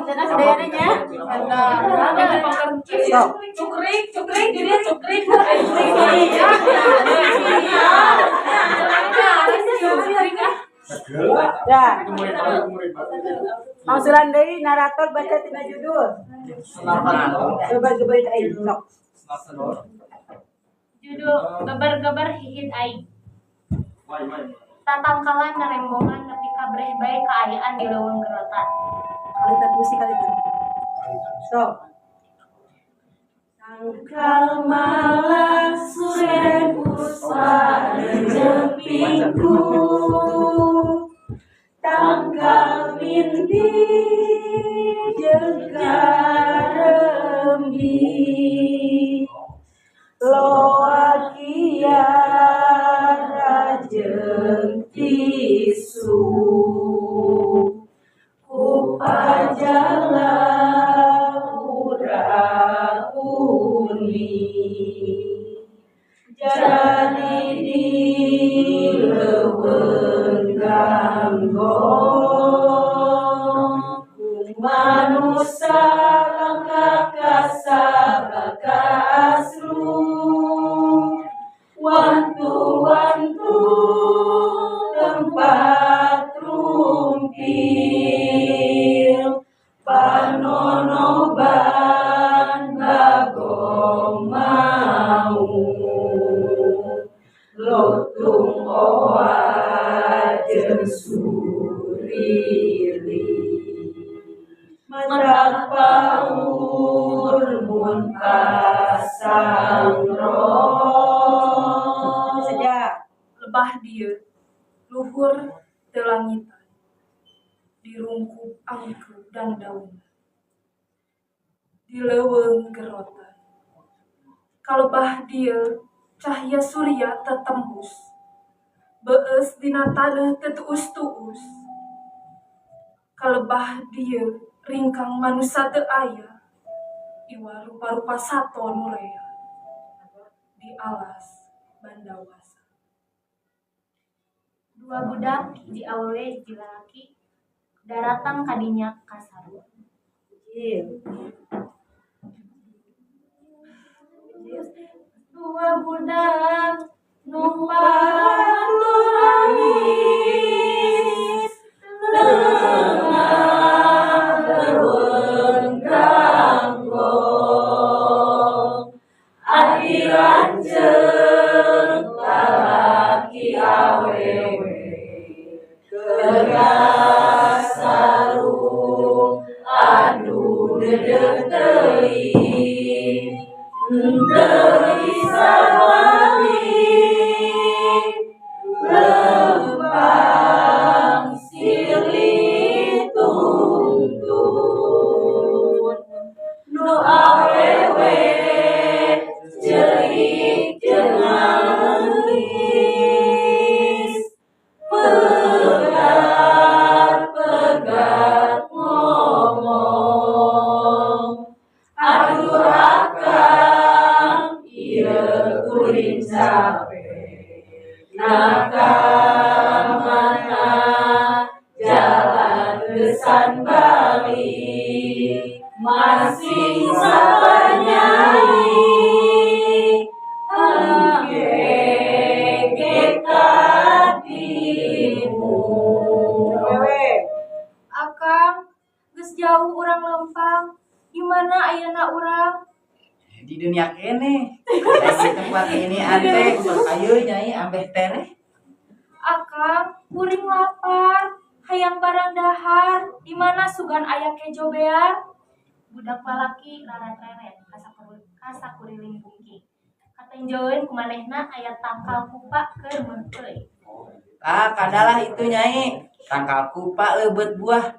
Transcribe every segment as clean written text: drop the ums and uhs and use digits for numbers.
Sadayana nya. Stop. Cukrik, cukrik, jadi cukrik. Ya. Mangsulan deui narator baca tina judul. Gebar-gebar aing sok. Judul Gebar-gebar Hihid Aing. Tatangkalan narembongan nepi ka breh bae kaayaan di leuweung gerotan. Kalitan musik kalitan. Sok. Tangkal malang suren puspa jempingku, tangkal mindi jeung karembi, loa kiara jeung tisu, ku pajala urang uni, jadi di leuweung ganggong, manusa langka kasabaka asru, wantu-wantu tempat rumpil, panonoban bagong mau, lotung oa jeung surili, matak paur mun pasang roh. Saja. Lebah dieu luhur teu langitan, dirungkup angkeup dangdauna, di leuweung gerotan. Kalebah dieu cahya surya teu tembus, beueus dina taneuh teu tuus-tuus. Kalebah dieu ringkang manusa teu aya, iwa rupa-rupa sato nu rea di alas Bandawasa. Dua budak, hiji awewe hiji lalaki, daratang kadinya ka saru. Dua budak numpang nangis, lengah leuweung ganggong, ari lanceuk lalaki awewe, gegas sarung aduh dedeuh teuing, henteu bisa balik, lempang silih tuntun, nu awewe ceurik jeung nangis, pegat-pegat ngomong, aduh akang ieu kuring capek, nah ka mana jalan geusan balik, masih sabar nyai, engke ka timur. Akang, geus jauh urang lempang, di mana ayeuna urang? Di dunia kene. Di tempat ini ante ayo nyai ambeh tereh. Akang, kuring lapar, hayang barang dahar, di mana sugan aya kejo bear? Budak lalaki larat-reret kasakuriling bungki. Katenjoeun kumanehna aya tangkal kupa keur meukeuy. Ah, kadalah itu nyai. Tangkal kupa leubet buah.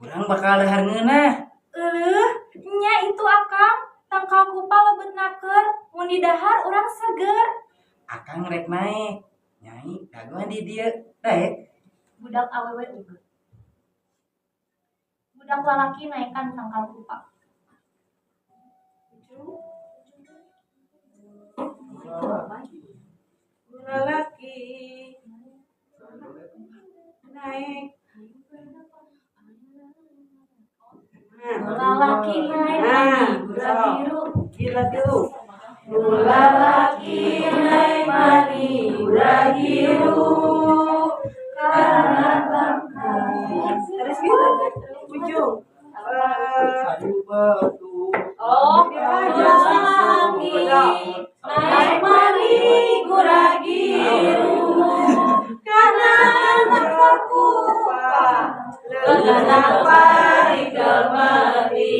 Urang bakal dahar ngeunah. Euleuh, nya itu akang, tangkal kupa lebet naker, mun didahar urang seger. Akang rek naek. Nyai, dagoan di dieu. Daek. Budak awewe ugeut. Budak lalaki naekan tangkal kupa. Lalaki naik. Lalaki naik mani gura giru. Gila tilu. Lalaki naik mani gura giru. Karena tangkal. Terus gitu. Ujung. Oh, lalaki naik mani gura giru. Karena tangkal kupa. Leungeun pari gemeti.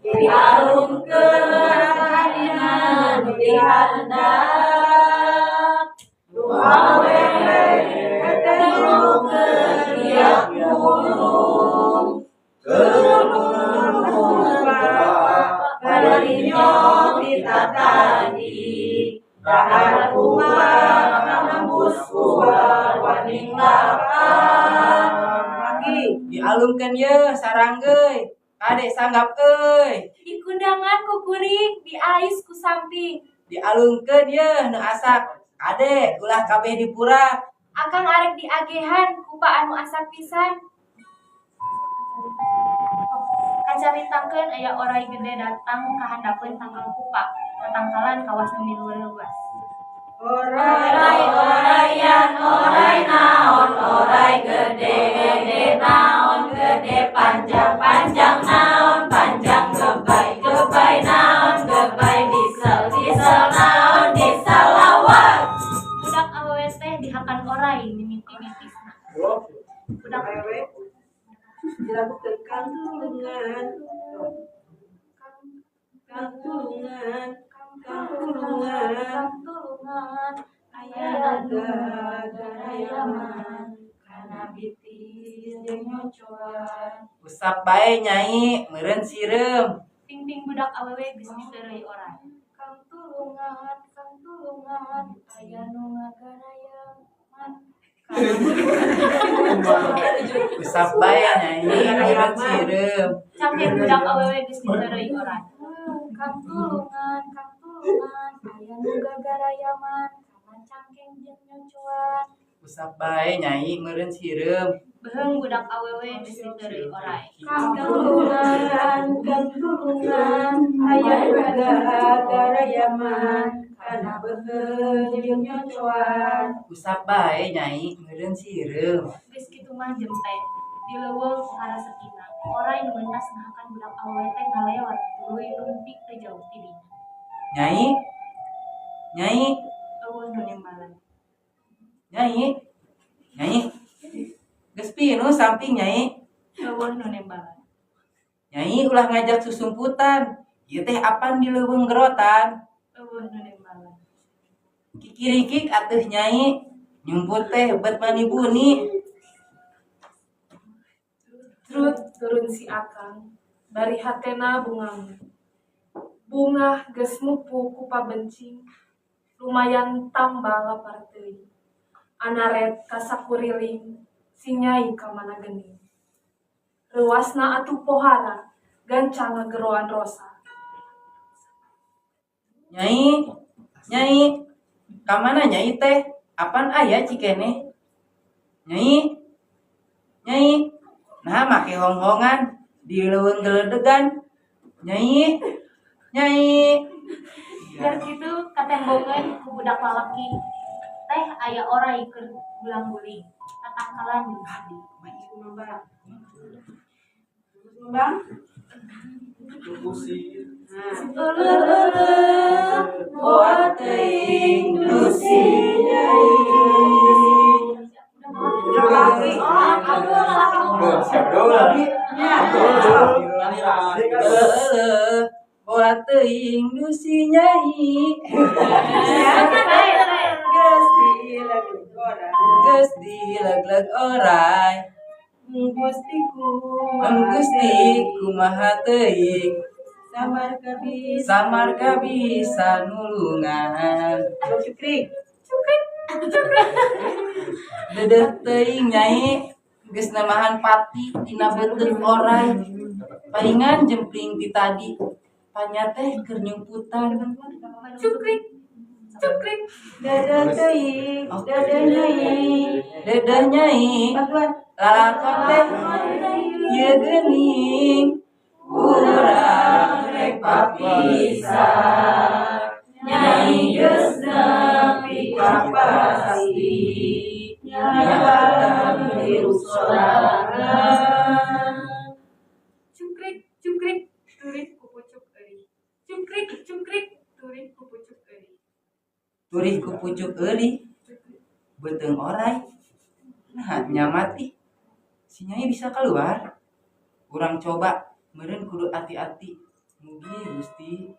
Dialungkeun kadina nu dihandap. Nu awewe ketelukeun biak mulung. Kadinya ditatadi. Dahar kuat nembus kuat waning lapar. Lagi. Dialungkeun ye saranggeui. Kade sanggap euy. Dikundangan ku kuring, diais ku samping. Dialungkeun ye nu asak. Kade ulah kabeh dipurak. Akang arek diagehan kupa anu asak pisan. Kacaritakeun aya orai gede datang ka handapeun tangkal kupa. Tatangkalan kawas nu miluas. Orai orayan orai naon orai gede gede naon gede panjang panjang naon panjang gebay gebay naon gebay diesel diesel naon diesel lawak. Budak awewe teh dihakan orai mimiti bitisna. Budak awewe dilakukan kang tulungan kang tulungan kang tulungan kang tulungan aya anu garayaman kana bitis jeung nyocoan. Usap bae nyai, meureun sireum. Pingping budak awewe geus diteureuy orai. Kang tulungan aya nu ngagarayaman. Usap bae nyai, meureun sireum. Cangkir budak awewe geus diteureuy orai. Kang tulungan aya nu gagarayaman kana cangkeng jeung nyocoan. Usap bae nyai, meureun sireum. Beuheung budak awewe geus diteureuy orai. Kang tulungan aya nu gagarayaman kana beuheung jeung nyocoan. Usap bae nyai, meureun sireum. Geus kitu mah jempe di leuweung ku harasekina. Orai nu mentas ngahakan budak awewe teh ngalewat tuluy numpik teu jauh ti dinya. Nyai, nyai, Eueuh nu nembalan. nyai, nyai. Geus pinuh samping nyai. Eueuh nu nembalan. Nyai ulah ngajak susumputan. Ieu teh apan di leuweung gerotan. Eueuh nu nembalan. Kikirikik atuh nyai. Nyumput teh bet mani buni. Trut turun si akang, bari hatena bungang. Bungah geus mupu ku pabencing, lumayan tambah lapar teuing. Anaret ka sakuriling, si nyai ka mana geuning. Reuasna atuh pohara, gancang ngageroan rosa. Nyai, nyai, ka mana nyai teh? Apan aya cikeneh? Nyai, nyai, nah make honghongan di leuweung geledegan. Nyai, nyai. Gar kitu katembongeun ku budak lalaki teh aya orai keur gulang-guling. Tatangkalan jeung sedih. Ngembang. Ngembang. Euleuh boa teuing dusi nyai. Laki. Siap dulu. Euleuh boa teuing dusi nyai. Geus dileg orai. Geus dileg-leg orai. Gusti Gusti kumaha teuing. Samar kabisa. Samar kabisa nulungan. Cukrik. Dedeh teuing nyai geus namahan pati dina beuteung orai. Palingan jempling ti tadi. Panya teh keur nyumputan. Cukrik, cukrik. Dedeh teuing, dedeh nyai. Dedeh nyai Bantuan. lalakon teh ieu geuning. Urang rek papisah. Nyai geus nepi ka pasti. Nyaeta hirup sorangan. Cungkrik, cungkrik, turih ku pucuk eurih. Cungkrik, cungkrik, turih ku pucuk eurih. Turih ku pucuk eurih. Beuteung oray. Nah, nyamati. Si Nyai bisa keluar. Urang coba, meureun kudu hati-hati. Mugi Gusti.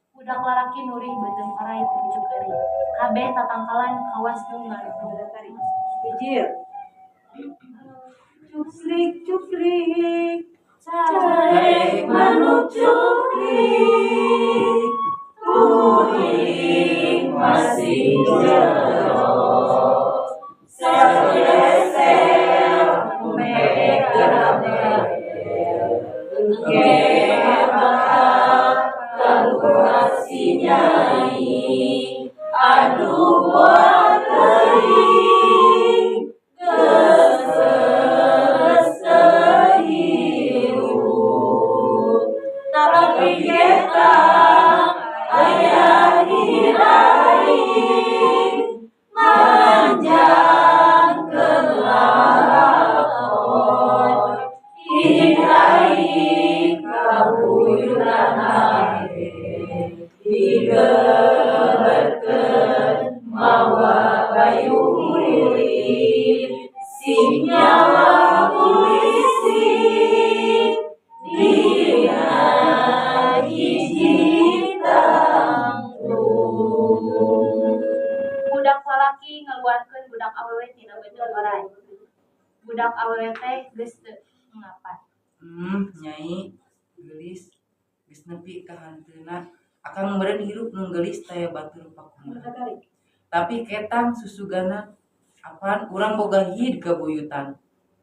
Budak lalaki nurih beuteung oray ku pucuk eurih. Kabeh tatangkalan kawas nu ngarujung. Hijir. Cuklik cuklik. Carek manuk cuklik. Kuring masih jero. Sesel mek Engke bakal keluar si Nyai. Aduh, boa teuing. Geus teu hirup. Tapi ketang aya hiraing. Manjangkeun lalakon. Hiraing kabuyutan ahe. Digeberkeun mawa bayu kulit. Sing nyawa polisi. Dina hiji tangtu. Budak lalaki ngaluarkeun budak awewe tina beuteung oray. Budak awewe teh geus teu ngapan. Nyai, geulis, geus nepi ka hanteuna. Akang meureun hirup nu geulis taya batur pakumaha. Tapi ketang susugana, apan urang boga hid kabuyutan.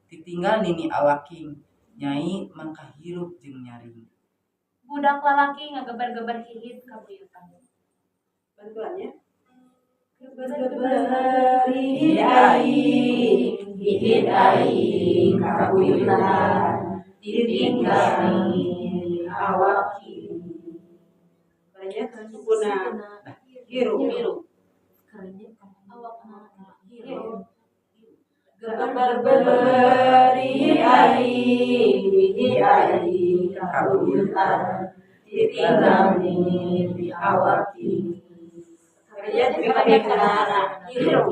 Ditinggal nini awaking, Nyai mangka hirup jeung nyaring. Budak lalaki ngageber-geber hihid kabuyutan. Bantuannya. Geber-geber Hihid aing, hihid aing kabuyutan. Ditinggal nini awaking. Banyak sukuna. Hirup. Hirup. Geber-geber hihid aing, hihid aing kabuyutan. Ditinggal nini awaking. Hirup.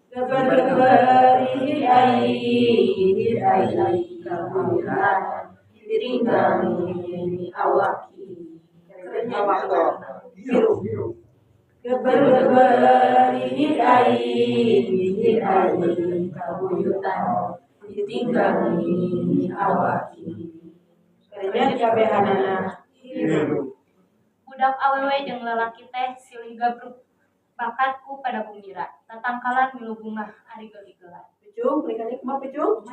Geber-geber hihid aing, hihid aing kabuyutan. Ditinggal nini awaking. Hirup. Geber-geber hihid aing, hihid aing kabuyutan. Ditinggal nini awaking. Banyak kabehanana. Budak awewe jeung lalaki teh silih gabruk bakat ku pada gumbira. Tatangkalan milu bungah ari geuligelan. Picung, klik kumaha picung?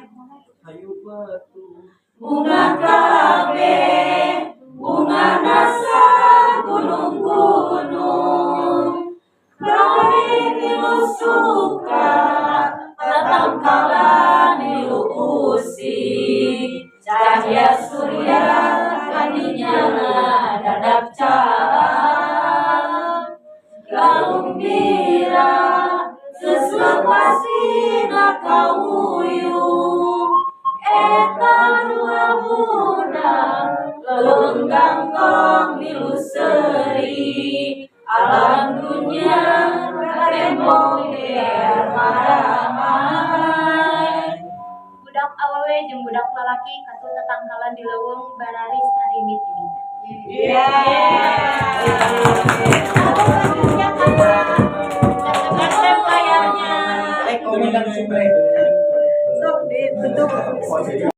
Hayu batu. Bunga kabeh, bunga nasa gunung-gunung. Kabeh milu suka, tatangkalan milu usik. Cahya surya kadinya dadap caang. Galumbira sesuap pasina kawuyung. Eta dua budak leuweung gangkong milu seuri. Alam dunya katembong gear maramai. Budak awewe jeung budak lalaki katut tatangkalan di leuweung bararis arindit-indit. Yeah.